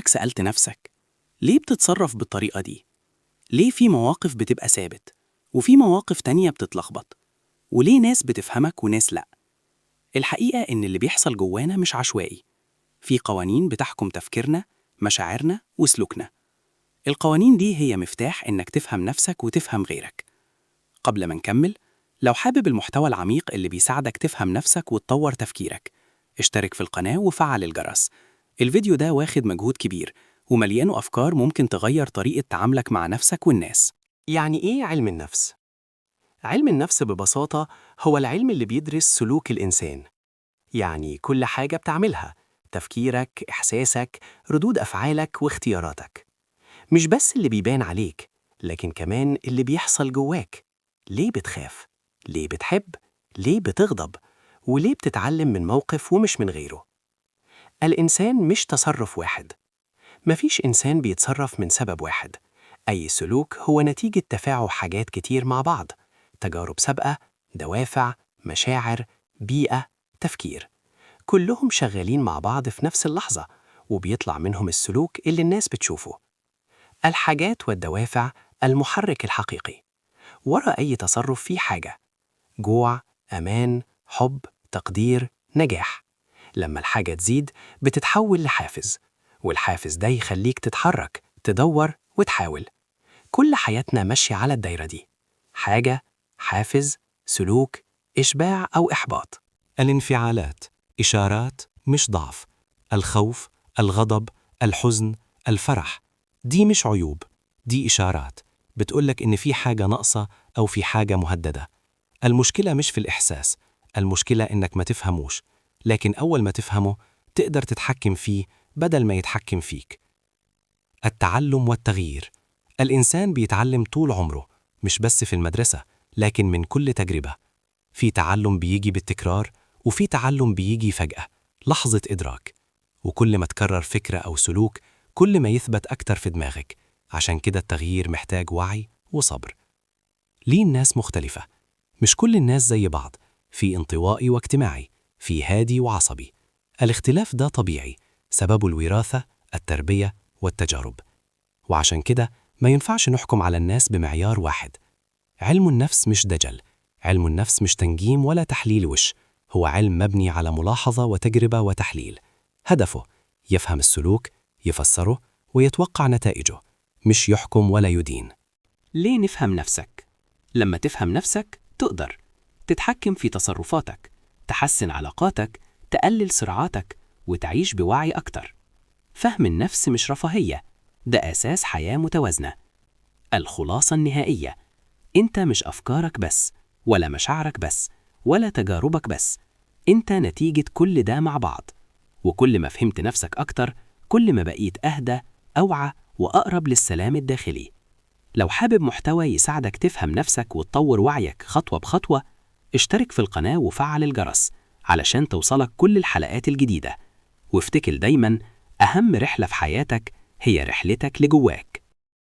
عمرك سألت نفسك ليه بتتصرف بالطريقة دي؟ ليه في مواقف بتبقى ثابت وفي مواقف تانية بتتلخبط؟ وليه ناس بتفهمك وناس لأ؟ الحقيقة إن اللي بيحصل جوانا مش عشوائي، في قوانين بتحكم تفكيرنا، مشاعرنا وسلوكنا. القوانين دي هي مفتاح إنك تفهم نفسك وتفهم غيرك. قبل ما نكمل، لو حابب المحتوى العميق اللي بيساعدك تفهم نفسك وتطور تفكيرك، اشترك في القناة وفعل الجرس. الفيديو ده واخد مجهود كبير ومليانه أفكار ممكن تغير طريقة تعاملك مع نفسك والناس. يعني إيه علم النفس؟ علم النفس ببساطة هو العلم اللي بيدرس سلوك الإنسان. يعني كل حاجة بتعملها، تفكيرك، إحساسك، ردود أفعالك واختياراتك. مش بس اللي بيبان عليك، لكن كمان اللي بيحصل جواك. ليه بتخاف؟ ليه بتحب؟ ليه بتغضب؟ وليه بتتعلم من موقف ومش من غيره؟ الإنسان مش تصرف واحد. مفيش إنسان بيتصرف من سبب واحد. أي سلوك هو نتيجة تفاعل حاجات كتير مع بعض، تجارب سابقة، دوافع، مشاعر، بيئة، تفكير. كلهم شغالين مع بعض في نفس اللحظة، وبيطلع منهم السلوك اللي الناس بتشوفه. الحاجات والدوافع المحرك الحقيقي. ورا أي تصرف فيه حاجة: جوع، أمان، حب، تقدير، نجاح. لما الحاجة تزيد بتتحول لحافز، والحافز ده يخليك تتحرك، تدور وتحاول. كل حياتنا ماشية على الدايرة دي: حاجة، حافز، سلوك، إشباع أو إحباط. الانفعالات إشارات مش ضعف. الخوف، الغضب، الحزن، الفرح، دي مش عيوب، دي إشارات بتقولك إن في حاجة ناقصة أو في حاجة مهددة. المشكلة مش في الإحساس، المشكلة إنك ما تفهموش، لكن أول ما تفهمه تقدر تتحكم فيه بدل ما يتحكم فيك. التعلم والتغيير: الإنسان بيتعلم طول عمره، مش بس في المدرسة، لكن من كل تجربة. في تعلم بيجي بالتكرار، وفي تعلم بيجي فجأة، لحظة إدراك. وكل ما تكرر فكرة أو سلوك، كل ما يثبت أكتر في دماغك. عشان كده التغيير محتاج وعي وصبر. ليه الناس مختلفة؟ مش كل الناس زي بعض. في انطوائي واجتماعي، في هادي وعصبي. الاختلاف ده طبيعي، سببه الوراثة، التربية والتجارب، وعشان كده ما ينفعش نحكم على الناس بمعيار واحد. علم النفس مش دجل، علم النفس مش تنجيم ولا تحليل وش، هو علم مبني على ملاحظة وتجربة وتحليل. هدفه يفهم السلوك، يفسره ويتوقع نتائجه، مش يحكم ولا يدين. ليه نفهم نفسك؟ لما تفهم نفسك تقدر تتحكم في تصرفاتك، تحسن علاقاتك، تقلل صراعاتك، وتعيش بوعي أكتر. فهم النفس مش رفاهية، ده أساس حياة متوازنة. الخلاصة النهائية: أنت مش أفكارك بس، ولا مشاعرك بس، ولا تجاربك بس، أنت نتيجة كل ده مع بعض. وكل ما فهمت نفسك أكتر، كل ما بقيت أهدى، أوعى، وأقرب للسلام الداخلي. لو حابب محتوى يساعدك تفهم نفسك وتطور وعيك خطوة بخطوة، اشترك في القناة وفعل الجرس علشان توصلك كل الحلقات الجديدة. وافتكر دايما، أهم رحلة في حياتك هي رحلتك لجواك.